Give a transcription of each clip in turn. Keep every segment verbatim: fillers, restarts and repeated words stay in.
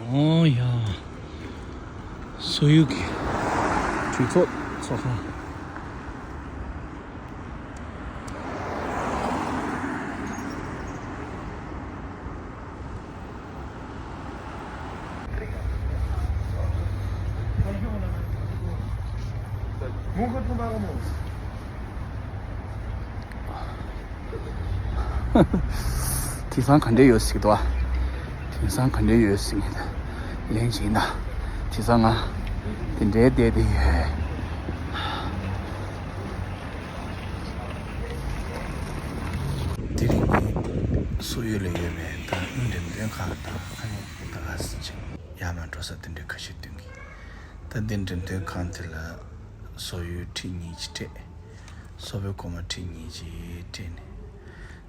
ཨོ་ཡ། སོ་ཡུལ་གྱི་གྲོས་ཚོགས་ཚོགས་ཁང་། དེང་སང་ག་འདྲ་ཡོད་ཟེར་གྱི་འདུག་ཨ། དེང་སང་ག་འདྲ་ཡོད་ཟེར་གྱི་འདུག་ལན་ཅིག་ཡིན་ད། དེང་སང་ང་དེ་འདྲའི་བསྡད་དེ་ཡོད། དེ་རིང་ངས་སོ་ཡུལ་ལ་ཡོད་པའི་ད་འགྲེམས་སྟོན་ཁང་དང་ཨ་ནི་ད་ག་ཟེར་ཅིག་ཡར་མར་འགྲོ་ས་དེ་འདྲའི་ཁ་ཤས་སྟོན་གྱི། ད་འདི་འགྲེམས་སྟོན་ཁང་དེ་ལ་སོ་ཡུལ་ཁྲི་གཉིས་ཅིག་སྤྲད། སོ་པའི་སྒོར་མོ་ཁྲི་གཉིས་ཅིག་སྤྲད་ནས་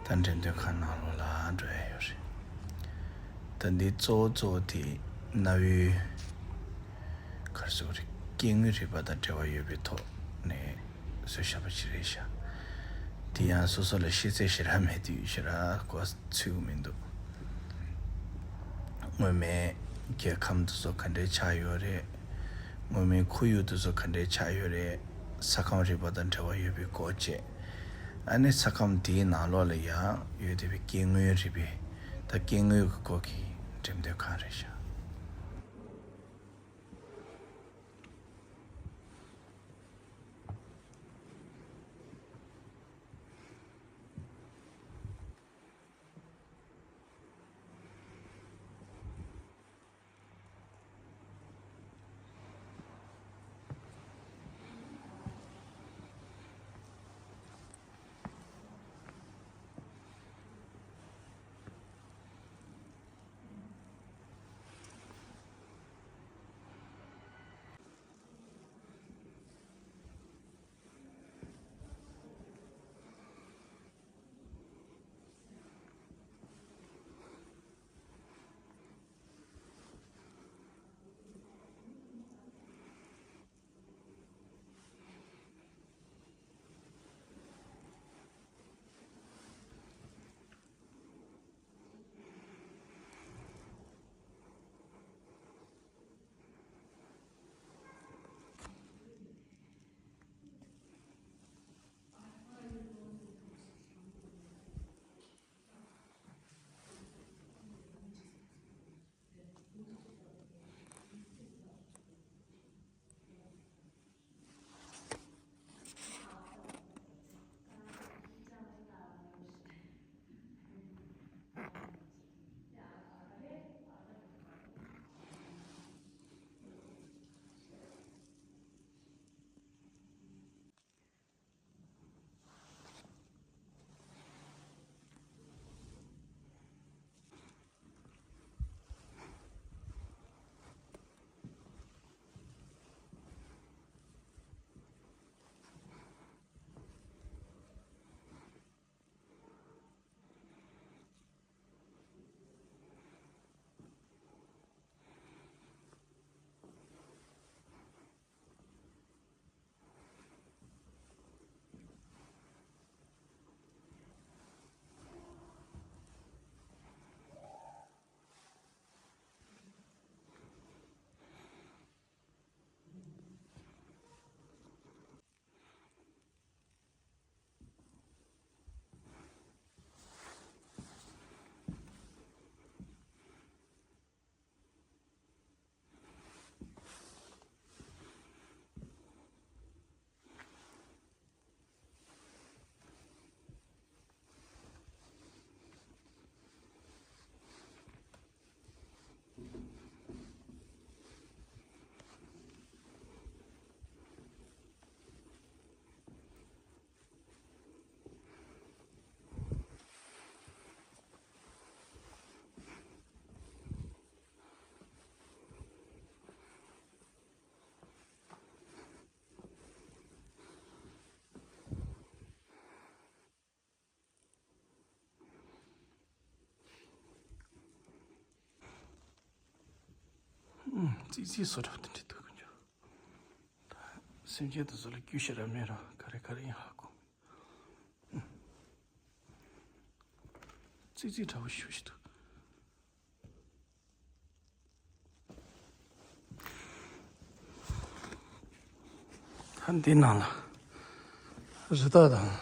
ད་འགྲེམས་སྟོན་ཁང་ནང་ལོགས་ལ་འགྲོ་ཡ་ཡོད་རེད། ད་འདི་གཙོ་བོ་གཙོ་བོ་དེ་གནའ་བོའི་ག་རེ་ཟེར་དགོས་རེད། སྐྱེ་དངོས་རིག་པ་དང་འབྲེལ་བ་ཡོད་པའི་ཐོག་ནས་བཟོས་བཞག་པ་ཞིག་རེད་ཤག་དེ་ཡང་སོ་སོ་ལ་ཤེས་ཚད་ཞེ་དྲག་མེད་དུས་ཞེ་དྲག་གོ་ཚོད་མི་འདུག་སྔོན་མའི་རྒྱལ་ཁམས་དེ་ཚོ་ག་འདྲའི་ཆགས་ཡོད་རེད། སྔོན་མའི་ཁོར་ཡུག་དེ་ཚོ་ག་འདྲའི་ཆགས་ཡོད་རེད། ས་ཁམས་རིག་པ་དང་འབྲེལ་བ་ཡོད་པའི་སྐོར་བཅས། ཨ་ནི་ས་ཁམས་དེའི་ནང་ལོགས་ལ་ཡང་ཡོད་བསྡད་པའི་སྐྱེ་དངོས་རིག་པའི་ད་སྐྱེ་དངོས་ཀྱི་སྐོར་གྱི་འགྲེམས་སྟོན་ཁང་རེད་ཤག་ཙི་ཙི་སོ་འདྲ་དེ་འདྲ་འདུག་གི་འཇོ། ད་སེམས་ཅན་དེ་ཚོ་ལ་རྒྱུས་ཞེ་དྲག་མེད་རུང་ག་རེ་ག་རེ་ཡིན་ཧ་གོ་མི་འདུག་ཙི་ཙི་འདྲ་པོ་ཞེ་པོ་ཞིག་འདུག་འདི་ནང་ལ་རི་དྭགས་དང་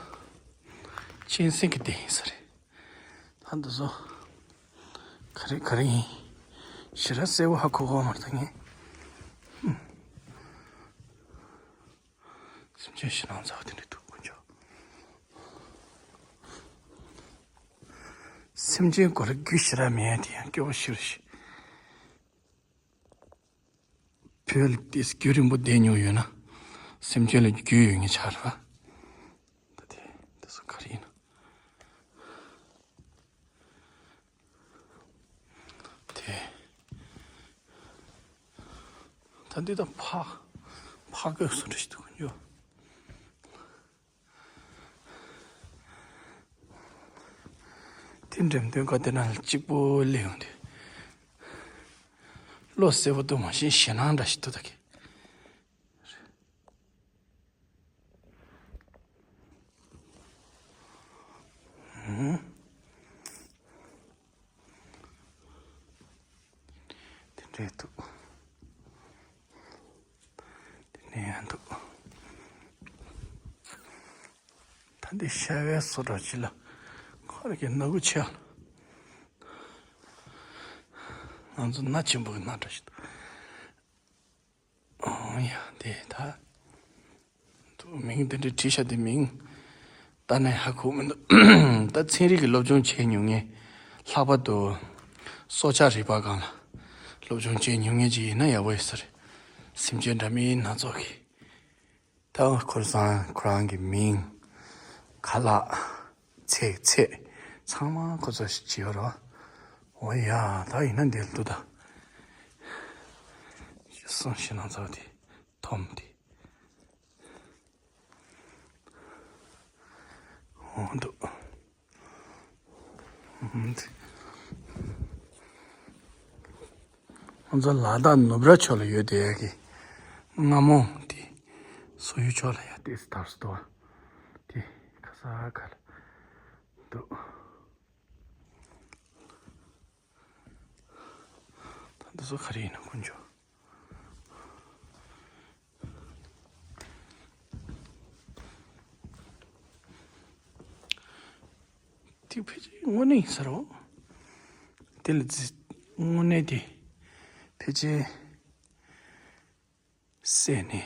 གཅན་གཟན་གྱི་སྡེ་ཡིན་ས་རེད། ད་འདི་ཚོ་ག་རེ་ག་རེ་ཡིན། ཞེ་དྲག་གསལ་པོ་ཧ་གོ་གི་མ་རེད་ད་ངས། སེམས་ཅན་ཞེད་སྣང་ཚ་བ་དེ་འདྲ་འདུག་དཀོན་མཆོག་སེམས་ཅན་སྐོར་རྒྱུས་ཞེ་དྲག་མེད་ཡ་དེ་ཡང་སྐྱོ་པོ་ཞེ་པོ་ཞིག་བོད་ལ་ཏིས་རྒྱུན་རིང་པོ་བསྡད་མྱོང་ཡོད་ན། སེམས་ཅན་ལ་རྒྱུས་ཡོད་ངེས་ཆགས་རེད་པ། ད་དེ་དེ་ཚོ་ག་རེ་ཡིན་ན། དེ། ད་འདི་དང་ཕག་ཕག་གི་སུ་འདྲ་ཞིག་འདུག་ཡོད། དེ་འགྲེམས་སྟོན་ཁང་དེ་ནང་ལ་གཅིག་པོ་སླེབས་ཡོང་དུས། བློ་གསལ་པོ་འདུག་མ་གཞི་ཞེད་སྣང་འདྲ་ཞིག་འདུག་ད་གི། ཧུམ། དེ་འདྲས་འདུག་དེ་འདྲས་ཡང་འདུག་ད་འདི་ཤ་བའི་བཟོ་འདྲ་ཅིག་ལ་ཁོ་ར་གི་སྣ་ཁུག་ཆེ་བ་ལ། ང་ཚོ་སྣ་ཆེན་པོ་གི་སྣ་འདྲ་ཞིག་འདུག་ཨོ་ཡ་དེ་ད། དུ་མིང་དེ་འདྲ་བྲིས་ཤག་དེ་མིང་ད་ནས་ཧ་གོ་མི་འདུག་ད་ཚན་རིག་གི་སློབ་སྦྱོང་བྱས་མྱོང་མཁན། ལྷག་པར་དུ་སྲོག་ཆགས་རིག་པ་སྒང་ལ་སློབ་སྦྱོང་བྱས་མྱོང་མཁན་ཅིག་ཡིན་ན་ཡག་པོ་ཡོད་ས་རེད། སེམས་ཅན་འདྲ་མིན་སྣ་ཚོགས་ཀྱི། ད་ཁོ་རང་ཁོ་རང་གི་མིང་། ཁ་ལག་ཚེ་ཚད་ཚང་མ་ཁོ་ཚོ་ཞིག་བྱེད་ཡོད་རེད་པ། འོ་ཡ་ད་ཡིན་ན་འདིར་འདུག་ད། སོང་ཞེད་སྣང་ཚ་བ་དེ་འཐོམ་དེ། འོ་འདུག་ང་ཚོ་ལ་དྭགས་ནུབ་ར་ཕྱོགས་ལ་ཡོད་དེ་ཡ་གི་རྔ་མོང་དེ་སོག་ཡུལ་ཕྱོགས་ལ་ཡ་ཏིས་དར་སོ་དོ་དེ་ཁ་ས་ཁ་ལ་འདུག་ད་འདི་ཚོ་ག་རེ་ཡིན་ན་དཀོན་མཆོག་དེ་ཕལ་ཆེར་དངོས་གནས་ཡིན་ས་རེད། དེ་ལ་རྫི་དངོས་གནས་དེ་ཕལ་ཆེར་བསད་ནས་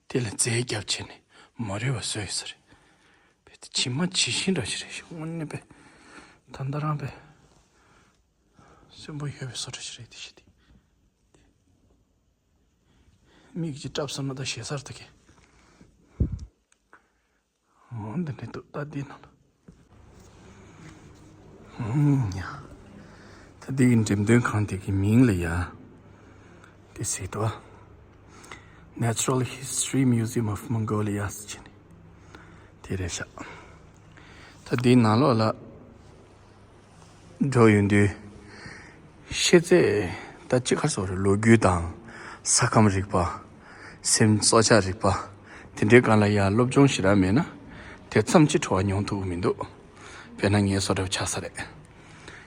དེ་ལ་རྫས་བརྒྱབ་བྱས་ནས་མ་རུལ་བ་བཟོས་ཡོད་ས་རེད། བས་དེ་ཇི་མ་ཇི་བཞིན་འདྲ་ཞིག་རེད་ཤག་དངོས་གནས་པས་ད་ལྟ་རང་པས་གསོན་པོ་ཡོད་པའི་བཟོ་འདྲ་ཞིག་རེད་དེ་ཤི་དེ། མིག་གིས་བཀྲབ་བསམ་ན་ད་ཞེ་སར་ད་གི། འོ་འདི་འདྲ་འདུག་ད་འདི་ནང་ལ། ཧུམ་ཡ། ད་འདི་གི་འགྲེམས་སྟོན་ཁང་དེ་གི་མིང་ལ་ཡ། དེ་ཟེར་དོ། Natural History Museum of Mongolia ཟེར་ནས། དེ་རེད་ཤག་ད་འདིའི་ནང་ལོགས་ལ་འགྲོ་ཡོང་དུས། ཤེས་ཚད་ད་ཅི་ག་སོགས་རེད། ལོ་རྒྱུས་དང་ས་ཁམས་རིག་པ། སེམས་སྲོག་ཆགས་རིག་པ། དེ་འདྲའི་སྒང་ལ་ཡང་སློབ་སྦྱོང་ཞེ་དྲག་མེད་ན་དེ་ཙམ་གྱི་བྲོ་བ་མྱོང་ཐུབ་ཀྱི་མི་འདུག་དཔེར་ན་ངའི་བཟོ་འདྲ་ཆགས་ས་རེད།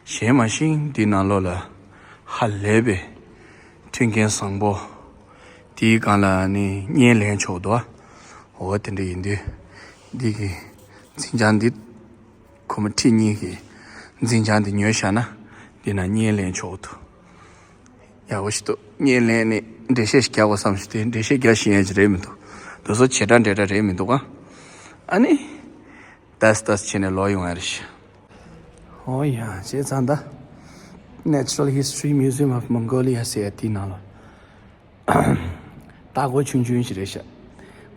གཞན་མ་གཞི་འདི་ནང་ལོགས་ལ་ཧ་ལས་པའི་མཐུན་རྐྱེན་བཟང་པོ། དེའི་སྒང་ལ་ནི་བརྙན་ལེན་ཆོག་འདུག་འོ་དེ་འདྲ་ཡིན་དུས། འདི་གི་འཛིན་བྱང་འདི་ཁོ་མོ་ཁྲི་གཉིས་ཀྱི་འཛིན་བྱང་འདི་ཉོས་བཞག་ན་འདི་ན་བརྙན་ལེན་ཆོག་འདུག་ཡག་པོ་ཞིག་འདུག་བརྙན་ལེན་ནས་འགྲེལ་བཤད་ཞིག་རྒྱག་དགོས་བསམ་ཞིག་དེ་འགྲེལ་བཤད་རྒྱག་ཤེས་ཡ་ཅིག་རེད་མི་འདུག་འདི་ཚོ་བྱེད་སྒྲ་འབྲེལ་སྒྲ་རེད་མི་འདུག་ག་ཨ་ནི། ཏས་ཏས་བྱས་ནས་ལོག་ཡོང་ཡ་རེད་ཤག་འོ་ཡ་བྱས་ཙང་ད། Natural History Museum of Mongolia ཟེར་ཡ་དེའི་ནང་ལ། ལྟ་སྐོར་ཆུང་ཆུང་ཞིག་རེད་ཤག་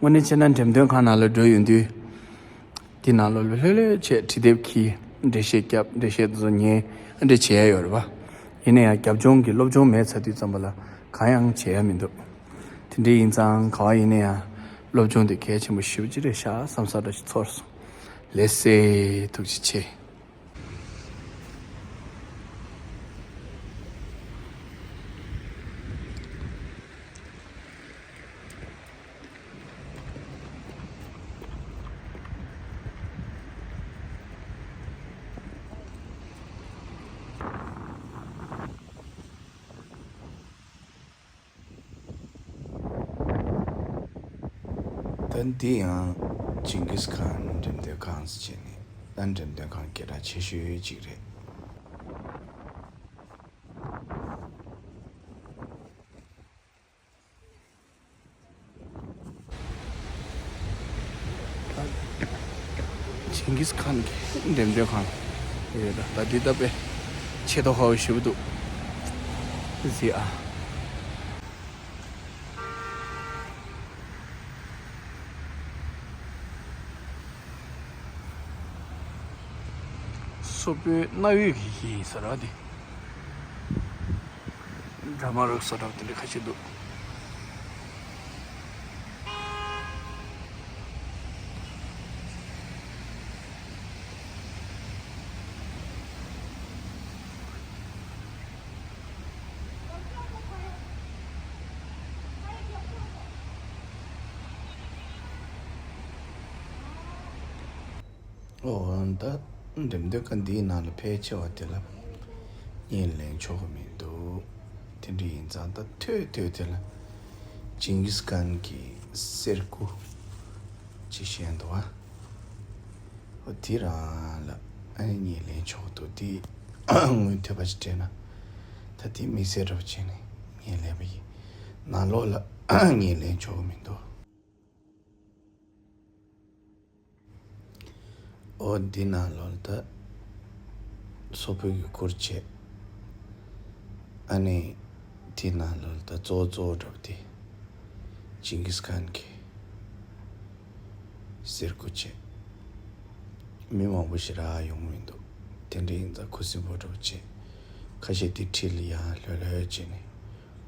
དངོས་གནས་བྱས་ན་འགྲེམས་སྟོན་ཁང་ནང་ལ་འགྲོ་ཡོང་དུས། དེའི་ནང་ལོགས་ལ་ལྷོད་ལྷོད་བྱས་འབྲི་དེབ་འཁྱེར། འགྲེལ་བཤད་རྒྱབ། འགྲེལ་བཤད་དེ་ཚོ་ཉན། འདྲ་བྱེད་ཡ་ཡོད་རེད་པ། ཡིན་ན་ཡང་རྒྱབ་ལྗོངས་ཀྱི་སློབ་སྦྱོང་མེད་ཚར་དུས་ཙམ་པ་ལ་གང་ཡང་བྱེད་ཡ་མི་འདུག་དེ་འདྲ་ཡིན་ཙང་ག་བ་ཡིན་ན་ཡང་སློབ་སྦྱོང་དེ་གལ་ཆེན་པོ་ཞེ་པོ་ཅིག་རེད་ཤག་བསམ་ས་འདྲ་ཞིག་ཚོར་སོང་། ལགས་སེ། ཐུགས་རྗེ་ཆེ། ད་འདི་ཡང་ཇིང་གིས་ཁཱན་འགྲེམས་སྟོན་ཁང་ཟེར་བྱས་ནས་ད་འགྲེམས་སྟོན་ཁང་སྐད་གྲགས་ཆེ་ཤོས་ཅིག་རེད། ཇིང་གིས་ཁཱན་གྱི་འགྲེམས་སྟོན་ཁང་རེད། ད་འདི་ད་དཔེ་ཆེ་མདོག་ཁ་པོ་ཞེ་པོ་འདུག། གཟིགས་ཨ། སོག་པོའི་གནའ་བོའི་གི་ཡིན་ས་རེད་དེ། འདྲ་མ་རག་ས་འདྲ་བ་དེ་འདྲ་ཁ་ཤས་འདུག། ཨོ། ད་འགྲེམས་སྟོན་ཁང་འདིའི་ནང་ལ་ཕལ་ཆེ་བ་དེ་ལ་བརྙན་ལེན་ཆོག་གི་མི་འདུག། དེ་འདྲ་ཡིན་ཙང་ད་ཐོད་ཐོད་དེ་ལ་ཇིང་གིས་ཁཱན་གྱི་གསེར་སྐུ་ཅིག་བཞེངས་འདུག་ཨ། ཨོ། དེ་རང་ལ་ཨ་ནི་བརྙན་ལེན་ཆོག་གི་འདུག། དེ་སྔོན་ཐོས་པ་ཞིག་སྤྲད་ན་ད་དེ་དམིགས་བསལ་འདྲ་པོ་བྱས་ནས་བརྙན་ལེན་པ་ཡིན། ནང་ལོགས་ལ་བརྙན་ལེན་ཆོག་གི་མི་འདུག། ཨོ། འདི་ནང་ལོགས་ལ་ད་སོག་པོའི་གི་སྐུ་བྱས། ཨ་ནི་དེ་ནང་ལོགས་ལ་ད་གཙོ་བོ་གཙོ་བོ་འདྲ་པོ་དེ་ཇིང་གིས་ཁཱན་གྱི་གསེར་སྐུ་བྱས། མི་མང་པོ་ཞེ་དྲག་ཡོང་མི་འདུག། དེ་འདྲ་ཡིན་ཙང་ཁུ་སིམ་པོ་འདྲ་པོ་བྱས། ཁ་ཤས་དེ་འཁྲིས་ལ་ཡར་ལྷོད་ལྷོད་བྱས་ནས་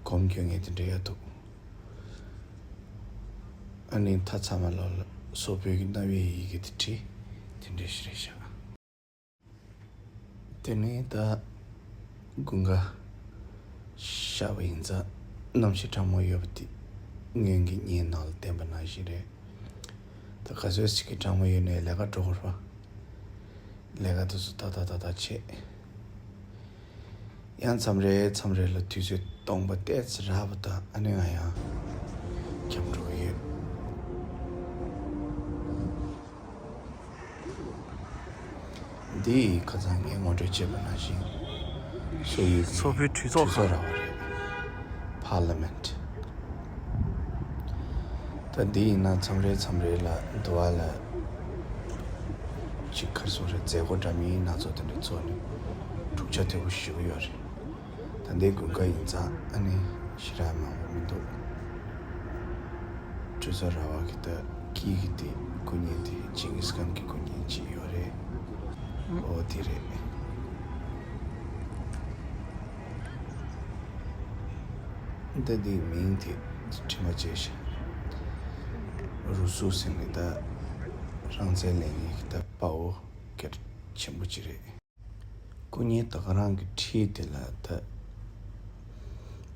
སྒོམ་སྐྱོན་མཁན་དེ་འདྲ་ཡོད་འདུག། ཨ་ནི་མཐའ་མཚམས་ལོགས་ལ་སོག་པོའི་གི་གནའ་བོའི་ཡི་གེ་དེ་བྲིས། དེ་འདྲ་ཞིག་རེད་ཤག། དེ་ནས་ད་དགུན་ཁ་ཤར་བ་ཡིན་ཙང་གནམ་གཤིས་གྲང་མོ་ཡོད་པ་དེ་སྔོན་གྱི་བརྙན་ནང་ལ་བསྟན་པ་ནང་བཞིན་རེད། ད་ག་ཚོད་ཅིག་གི་གྲང་མོ་ཡོད་ནའི་ལས་ཀ་འགྲོ་དགོས་རེད་པ། ལས་ཀ་དེ་ཚོ་ཏག་ཏག་ཏག་ཏག་བྱེད། ཡང་མཚམས་རེ་མཚམས་རེ་ལ་དུས་ཚོད་སྟོང་པ་ཏོག་ཙམ་རག་པ་དང་ཨ་ནི་ང་ཡང་འཁྱམས་འགྲོ་གི་ཡོད། འདི་ཁ་སང་ངས་ངོ་སྤྲོད་བྱས་པ་ནང་བཞིན་སོག་ཡུལ་གྱི་སོག་པོའི་གྲོས་ཚོགས་གྲོས་ཚོགས་ར་བ་རེད། Parliament། ད་འདི་ཡིན་ན་མཚམས་རེ་མཚམས་རེ་ལ་འདི་བ་ལ་ཅིག་ག་རེ་ཟེར་དགོས་རེད། མཛད་སྒོ་འདྲ་མིན་སྣ་ཚོགས་དེ་འདྲ་ཚོགས་ནས་འཁྲུག་ཆ་དོད་པོ་ཞེ་པོ་ཡོད་རེད། ད་ལྟའི་དགུན་ཁ་ཡིན་ཙང་ཨ་ནི་ཞེ་དྲག་མང་པོ་མི་འདུག། གྲོས་ཚོགས་ར་བ་གི་ད་དཀྱིལ་གི་དེ་སྐུ་བརྙན་དེ་ཇིང་གིས་ཁཱན་གྱི་སྐུ་བརྙན་ཅིག་ཡོད་རེད། ཨོ་དེ་རེད། ད་འདིའི་མིང་དེ་དྲི་མ་བྱས་ཤག། རུ་སུ་ཟེར་ནི་ད་རང་བཙན་ལེན་མཁན་གྱི་ད་དཔའ་བོ་གལ་ཆེན་པོ་ཅིག་རེད། སྐུ་བརྙན་ད་ག་རང་གི་འཁྲིས་དེ་ལ་ད་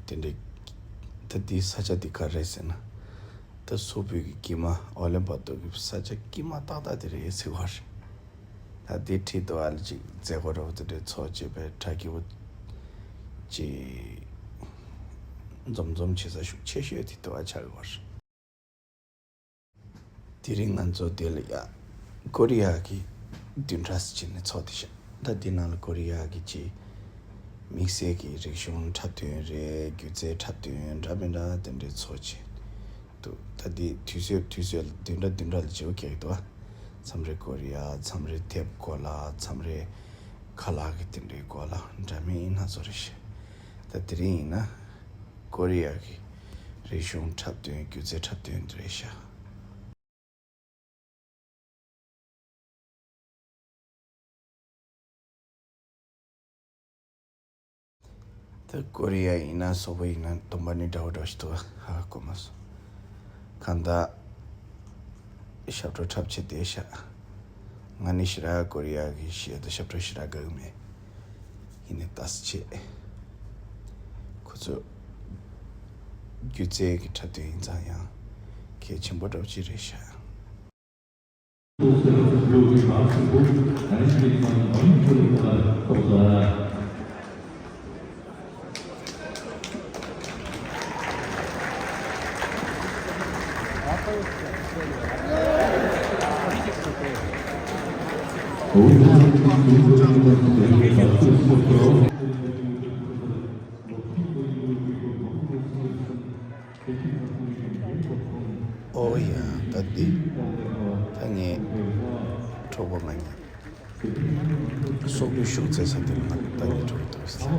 དེ་འདྲའི་ད་འདིའི་ས་ཆ་འདི་ག་རེད་ཟེར་ན། ད་སོག་པོའི་གི་དཀྱིལ་མ་ཨོ་ལན་པ་ཏོ་གི་ས་ཆ་དཀྱིལ་མ་ཏག་ཏག་དེ་རེད་ཟེར་བ་རེད། ད་དེ་འཁྲིས་དུ་བ་ལ་ཅིག་མཛད་སྒོ་འདྲ་པོ་དེ་འདྲའི་ཚོགས་བྱས་པའི་གྲ་རྒྱས་པོ་ཅིག་འཛོམས་འཛོམས་བྱེད་ས་ཤུགས་ཆེ་ཤོས་དེ་དུ་བ་ཆགས་ཡོད་པ་རེད། དེ་རིང་ང་ཚོ་འདི་ལ་ཡ་ཀོ་རི་ཡ་གི་བདུན་ཕྲག་ཟེར་ནས་ཚོགས་བསྡད་ཤག། ད་འདི་ནང་ལ་ཀོ་རི་ཡ་གི་ཅིག་དམིགས་བསལ་གྱི་རིག་གཞུང་འཁྲབ་སྟོན་རེད། སྒྱུ་རྩལ་འཁྲབ་སྟོན་འདྲ་མི་འདྲ་དེ་འདྲའི་ཚོགས་བྱས་འདུག། ད་འདི་དུས་ཚོད་དུས་ཚོད་ལ་བདུན་ཕྲག་བདུན་ཕྲག་ལ་བརྗེ་པོ་རྒྱག་གི་འདུག་ཨ། མཚམས་རེ་ཀོ་རི་ཡ། མཚམས་རེ་དེབ་སྐོར་ལ། མཚམས་རེ་ཁ་ལག་གི་དེ་འདྲའི་སྐོར་ལ་འདྲ་མིན་སྣ་ཚོགས་རེད་ཤག། ད་དེ་རིང་ཡིན་ན་ཀོ་རི་ཡ་གི་རིག་གཞུང་འཁྲབ་སྟོན། སྒྱུ་རྩལ་འཁྲབ་སྟོན་དེ་རེད་ཤག། ད་ཀོ་རི་ཡ་ཡིན་ན་སོག་པོ་ཡིན་ན་སྟོང་པ་ནི་འདྲ་བོ་འདྲ་བོ་ཞིག་འདུག་ཧ་གོ་མ་སོང་། གང་ལྟར་ཞབས་བྲོ་འཁྲབ་བྱས་བསྡད་ཤག། ང་ནི་ཞེ་དྲག་ཀོ་རི་ཡ་གི་གཞས་དང་ཞབས་བྲོ་ཞེ་དྲག་དགའ་གི་མེད། ཡིན་ནའི་ལྟ་ས་བྱས། ཁོ་ཚོ་སྒྱུ་རྩལ་གྱི་འཁྲབ་སྟོན་ཡིན་ཙང་ཡང་གལ་ཆེན་པོ་འདྲ་བོ་ཅིག་རེད་ཤག། ཨོ་ཡ། ད་འདི་ད་ངས་གྲོགས་པོ་མ་ཡིན། སོག་པོའི་ཤུགས་བཙལ་ས་དེ་ལ་ང་ད་ངས་གྲོགས་པོ་འདུག་ཟེར།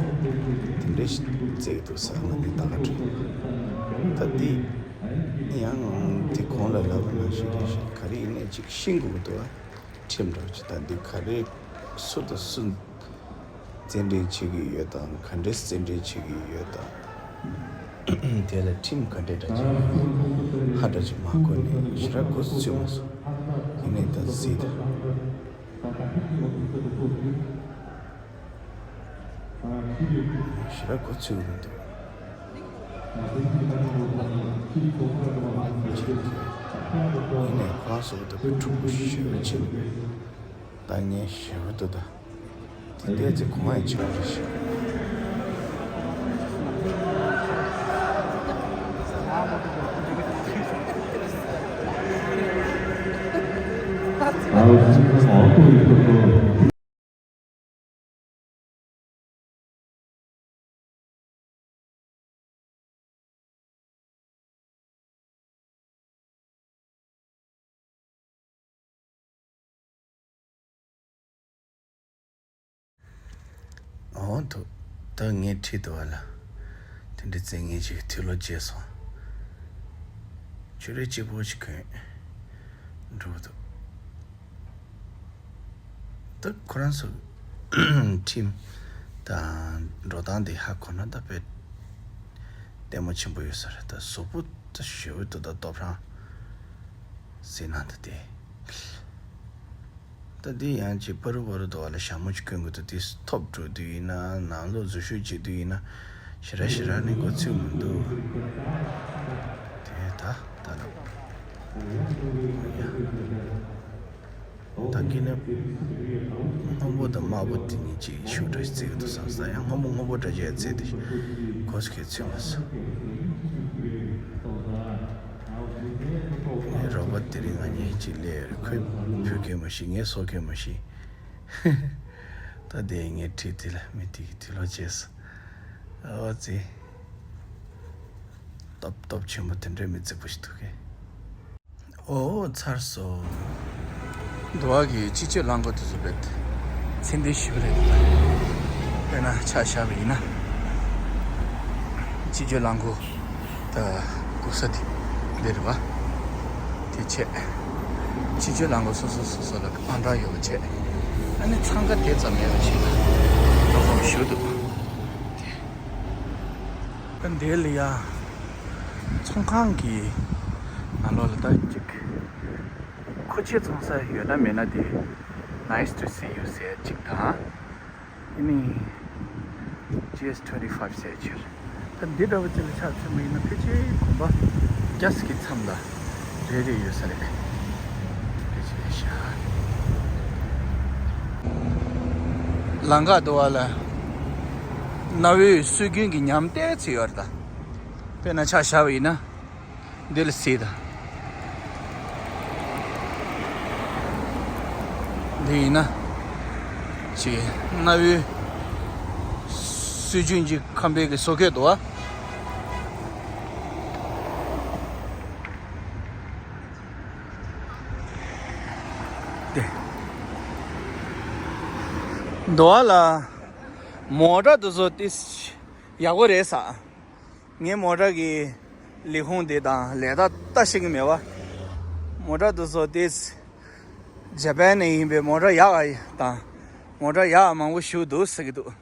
དེ་འདྲའི་ཞིག་བཙལ་གི་འདུག་ཟེར། ང་ནི་ད་ག་འགྲོ། ད་འདི་ཡང་དེ་གོང་ལ་ལབ་པ་ནང་བཞིན་རེད་ཤག། ག་རེ་ཡིན་ནའི་ཅིག་ཤེས་དགོས་ཀྱི་འདུག་ཨ། ཁྲིམས་འདྲ་བོ་ཅིག། ད་འདི་ག་རེ་སུ་དང་སུ་བཙན་འདྲེན་བྱེད་ཀྱི་ཡོད་དང་། ག་འདྲས་བཙན་འདྲེན་བྱེད་ཀྱི་ཡོད་དང་། དེ་ལ་ཁྲིམས་ག་འདྲས་འདྲ་ཅིག་ཧ་འདྲ་ཅིག་མ་གོ་ནས་ཞེ་དྲག་གོ་ཚོད་མ་སོང་། ཡིན་ནའི་ད་གཟིགས་དང་། ཞེ་དྲག་གོ་ཚོད་མི་འདུག། ཡིན་ནའི་ཁོ་རང་སོགས་ད་བུ་ཕྲུག་པོ་ཞིག་ཞེ་པོ་ཅིག་ད་ངས་ཞེ་པོ་འདུག་ད། དེ་འདྲའི་ཚེ་གོང་ཡང་བྱེད་པ་རེད་ཤག། འོ་འདུག། ད་ངས་ཁྲིད་འདུག་བ་ལ། དེ་འདྲའི་བཙན་ངན་ཞིག་གི་མཐུ་ལོ་བྱས་སོང་། ཆུ་རེ་གཅིག་པོ་ཞིག་གོན་འགྲོ་འདུག། ད་ཁོ་རང་ཚོ་ཁྲིམས་དང་འགྲོ་སྟངས་དེ་ཧ་གོ་ན་ད་དཔེ་ལྟད་མོ་ཆེན་པོ་ཡོད་ས་རེད། ད་གཟུགས་པོ་ད་ཞེ་པོ་འདུག། ད་སྟོབས་རང་ཟེར་ན་ད་དེ། ད་འདི་ཡང་ཅིག་པ་རུ་པ་རུ་འདུག་བ་ལ་ཞྭ་མོ་ཅིག་གོན་དགོས་འདུག། དེ་ཐོབ་འགྲོ་དུས་ཡིན་ན། ནང་ལོགས་འཛུལ་ཞུགས་བྱེད་དུས་ཡིན་ན། ཞེ་དྲག་ཞེ་དྲག་ནི་གོ་ཚོད་མི་འདུག། དེ་ད་ད་ལ། ད་གིན་ནི་སྔོན་པོ་དང་དམར་པོ་དེ་གཉིས་ཅིག་ཤུགས་འདྲ་ཞིག་བརྩི་གི་འདུག་བསམ་ས། ཡང་སྔོན་པོ་སྔོན་པོ་འདྲ་ཅིག་ཡང་བརྩི་དེ་གོ་སྐད་ཚོད་མ་སོང་། ངའི་རོགས་པ་དེ་རིང་ང་གཉིས་གཅིག་སླེབས་ཡོད་རེད། ཁོས་བུད་མཁན་མ་ཤེས། ངས་བཟོ་མཁན་མ་ཤེས། ད་དེ་ངས་ཁྲིད་དེ་ལ་མི་དེ་གི་དུས་ལོ་བྱས་སོང་། ཨོ་ཙི། སྟོབས་སྟོབས་ཆེན་པོ་དེ་འདྲའི་མི་རྫིག་པོ་ཞིག་འདུག་གས། ཨོ་ཚར་སོང་། འདི་བ་གི་སྤྱི་སྤྱོད་རླངས་འཁོར་དེ་ཚོ་རྦད་ཚད་ལྡན་ཞེ་པོ་རེད། དཔེར་ན་ཆ་བཞག་པ་ཡིན་ན། སྤྱི་སྤྱོད་རླངས་འཁོར་ད་སྒུག་ས་དེ་འདི་རེད་པ། དེ་བྱས། སྤྱི་སྤྱོད་རླངས་འཁོར་སོ་སོ་སོ་སོ་ལ་ཨང་གྲངས་ཡོད་པ་བྱས། ཨ་ནི་འཚང་ཁ་དེ་ཙམ་མེད་པ་ཞིག་ལ་འགྲོ་དགོས་ཞུ་འདུག། དེ། ད་འདི་ལ་ཡ། ཚོང་ཁང་གི་ནང་ལོགས་ལ་ད་ཅིག་མཁོ་ཆས་བཙོང་ས་ཡོད་ན་མེད་ན་དེ། Nice to see you ཟེར་ཅིག་དང་། ཨ་ནི་G S twenty five ཟེར་ཅིག། ད་འདི་འདྲ་བ་ཅིག་ལ་ཆ་མཚོན་པ་ཡིན་ན་ཕལ་ཆེར་གོམ་པ་བརྒྱ་ཙམ་གྱི་མཚམས་ལ་རེ་རེ་ཡོད་ས་རེད། ཕལ་ཆེར་ཤ། ལམ་ཁ་འདི་བ་ལ་གནའ་བོའི་སྲོལ་རྒྱུན་གྱི་ཉམས་བལྟས་ཚེ་ཡོད་རེད་ད། དཔེར་ན་ཆ་བཞག་པ་ཡིན་ན། འདི་ལ་གཟིགས་དང་། འདི་ཡིན་ན། ཅིག་གནའ་བོའི་སྲོལ་རྒྱུན་གྱི་ཁང་པའི་གི་བཟོ་བཀོད་འདུག་བ། དེ། འདུག་བ་ལ། མོ་ཊ་དེ་ཚོ་ཏིས་ཡག་པོ་རེད་ས། ངའི་མོ་ཊ་གི་ལས་ཁུངས་དེ་དང་ལས་རྟགས་ལྟ་ཤེས་ཀྱི་མེད་པ། མོ་ཊ་དེ་ཚོ་ཏིས་ཇ་པན་ནས་ཡིན་པའི་མོ་ཊ་ཡག་ཨ་དང་། མོ་ཊ་ཡག་མང་པོ་ཞིག་འདུག་ཟེར་གྱི་འདུག།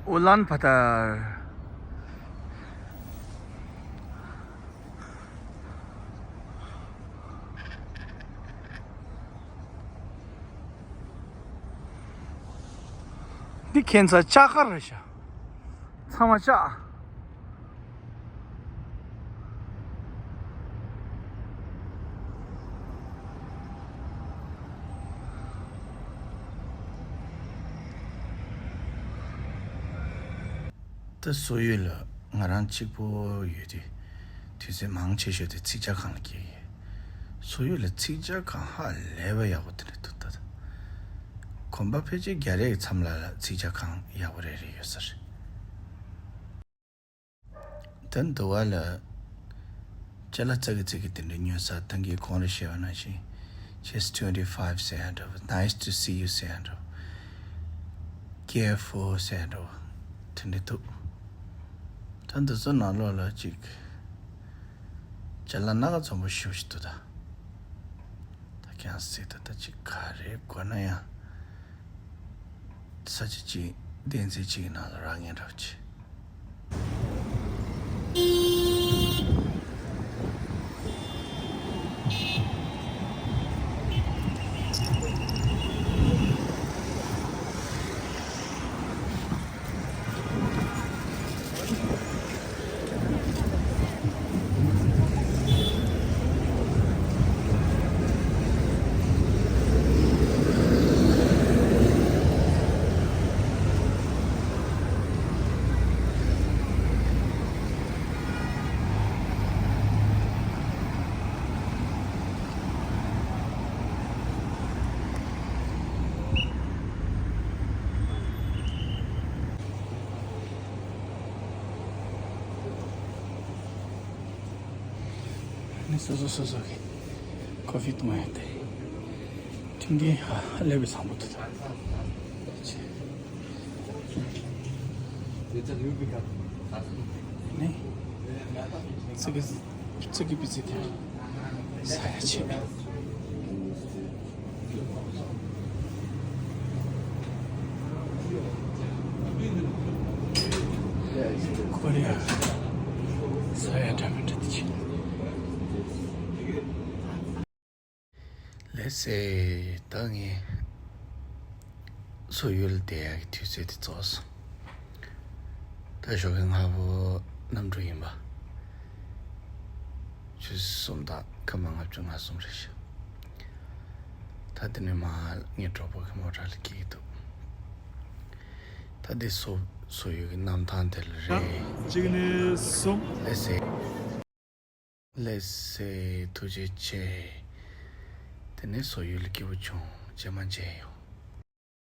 ཨུ་ལན་བྷ་ཏར། འདི་ཁྱེད་ཚོ་ལྕགས་མཁར་རེད་ཤག། ཚང་མ་ལྕགས། ད་སོག་ཡུལ་ལ་ང་རང་གཅིག་པོ་ཡོད་དུས། དུས་ཚོད་མང་ཆེ་ཤོས་དེ་ཚིག་ཇ་ཁང་ལ་སྐྱེལ་གི་ཡོད། སོག་ཡུལ་ལ་ཚིག་ཇ་ཁང་ཧ་ལས་པ་ཡག་པོ་དེ་འདྲ་འདུག་ད། གོམ་པ་ཕལ་ཆེར་བརྒྱ་རེའི་མཚམས་ལ་ཚིག་ཇ་ཁང་ཡག་པོ་རེ་རེ་ཡོད་ས་རེད། ད་འདི་བ་ལ་ཅ་ལག་ཙག་གི་ཙིག་གི་དེ་འདྲ་ཉོ་ས། ད་གིན་གོང་ལ་བཤད་པ་ནང་བཞིན། Just twenty five ཟེར་ཡ་འདྲ་བོ། Nice to see you ཟེར་ཡ་འདྲ་བོ། Careful ཟེར་ཡ་འདྲ་བོ། དེ་འདྲ་འདུག་ད་འདི་ཚོ་ནང་ལོགས་ལ་ཅིག་ཅ་ལག་སྣ་ཁ་འཛོམས་པོ་ཞེ་པོ་ཅིག་འདུག་ད། ད་ཁྱེད་རང་གཟིགས་དང་། ད་ཅིག་ག་རེ་དགོས་ན་ཡང་ས་ཆ་གཅིག་གདན་ཚིགས་གཅིག་གི་ནང་ལ་རག་མཁན་འདྲ་བོ་ཅིག་ནི་སོ་སོ་སོ་སོ་གི་ཀོ་ཧྥི་བཏུང་ཡ་དེ། ཁྲིམས་འགན་ཧ་ལས་པའི་བཟང་པོ་འདུག་ད། ནི་ཙི་གི་ཙི་གི་པི་ཙི་དེ་ཟ་ཡ་ཆེ། ཁོ་རེ་ཟ་ཡ་འདྲ་མི་འདྲ་དེ་ཆེ། ལགས་སེ། ད་ངས་སོག་ཡུལ་བསྡད་ཡག་གི་དུས་ཚོད་དེ་རྫོགས་སོང་། ད་ཞོགས་ཀས་སྔ་པོ་གནམ་གྲུ་ཡིན་པ། ཆུ་ཚོད་གསུམ་དང་སྐར་མ་ལྔ་བཅུ་ང་གསུམ་རེད་ཤག་ད་དེ་ནས་མར་ངའི་གྲོགས་པོ་གི་མོ་ཊ་ལ་སྐྱེལ་གྱི་འདུག་ད་འདི་སོག་སོག་ཡུལ་གྱི་གནམ་ཐང་དེ་ལ་རེད། གཅིག་ནས་གསུམ། ལགས་སེ། ལགས་སེ། ཐུགས་རྗེ་ཆེ། དེ་ནས་སོག་ཡུལ་ལ་སྐྱིད་པོ་བྱུང་། རྗེས་མ་མཇལ་ཡོང་།